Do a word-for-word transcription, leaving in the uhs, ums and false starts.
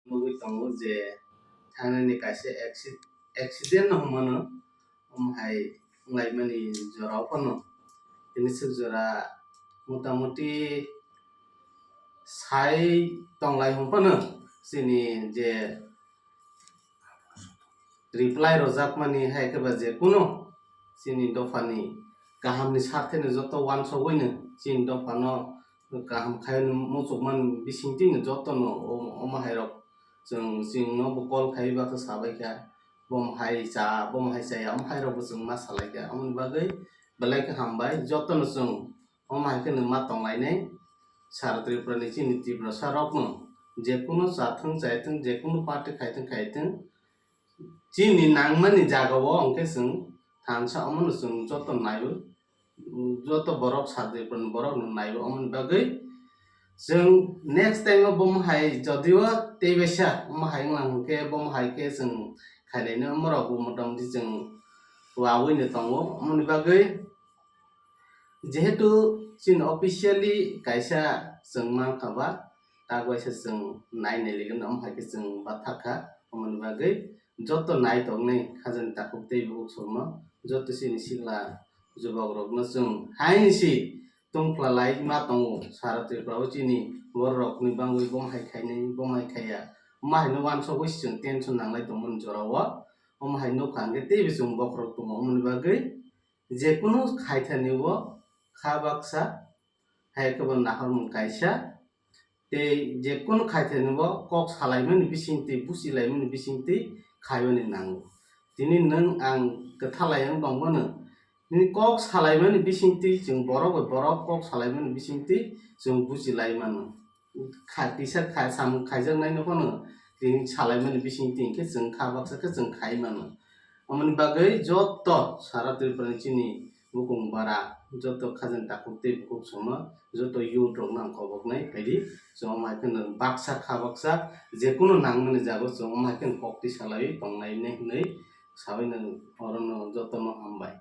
Nugwi tongo je thangnani kaisa acci-, accident no hwnmano, omo hai wnglaimani jorao phano tini swk jora motamuti sai tonglai hwn phano chini je reply rwjakmani hai khe ba je kunu chini dophani kahamni sartheno joto uansugwino chini dophano kaham khainani muchukmani bisingtwino jotono o-, omo hairok chwng, chwngno bo call khaiwi baksa sabaikha, bomo hai cha, bomo hai chaya, omo hairokbo chwng ma salaikha. Omoni bagwi belai khe hambai, jotono chwng omo hai kheno ma tonglainai. Sara Tripurani chini Tiprasa rokno jekunu chathwng chaithwng, jekunu party khaithwng khaithwng, chini nangmani jagao hwnkhe chwng thansa omono chwng joto naiwi, joto borok Sara Tripurani borokno naiwi. Omoni bagwi chwng next time o bomo hai jodio teibaisa omo hai wngna hwnkhe bomo hai khe chwng khailaino, omorokbo motamuti chwng wawino tongo. Omoni bagwi jehetu chini officially kaisa chwng mankha ba, tak waisa chwng nai nai ligwino, omo hai khe chwng bathakha. Omoni bagwi joto nai tongnai khajani takhuk tei bukhuk songno, joto chini sikla jubokrokno chwng haini si tongphla lai ma tongo. Sara Tripura o chini bororokni bangwi bomo hai khainai, bomo hai khaiya, omo haino uansugwi chwng tension nanglai tongmani jorao. Omo hai nukha hwnkhe teibo chwng bokhorok tongo. Omoni bagwi jekunu khaithani o kha baksa, hai khe bo naharmung kaisa, tei jekunu khaithani o kok salaimani bisingtwi, buchilaimani bisingtwi khaimani nango. Tini nwng ang kwthalai wng tongmano, tini kok salaimani bisingtwi chwng borok bai borok kok salaimani bisingtwi chwng buchilai mano. Kha-, kisa kha-, samung khaijaknaino phano tini salaimani bisingtwi hwnkhe chwng kha baksa khe chwng khai mano. Omoni bagwi joto Sara Tripurani chini bukung bara, joto khajani takhuk tei bukhuk songno, joto youth rokno ang koboknai phaidi, chwng omo hai kheno baksa kha baksa jekunu nangmani jaga chwng omo hai kheno kok twi salaiwi tonglainai hwnwi sabaino orono jotono hambai.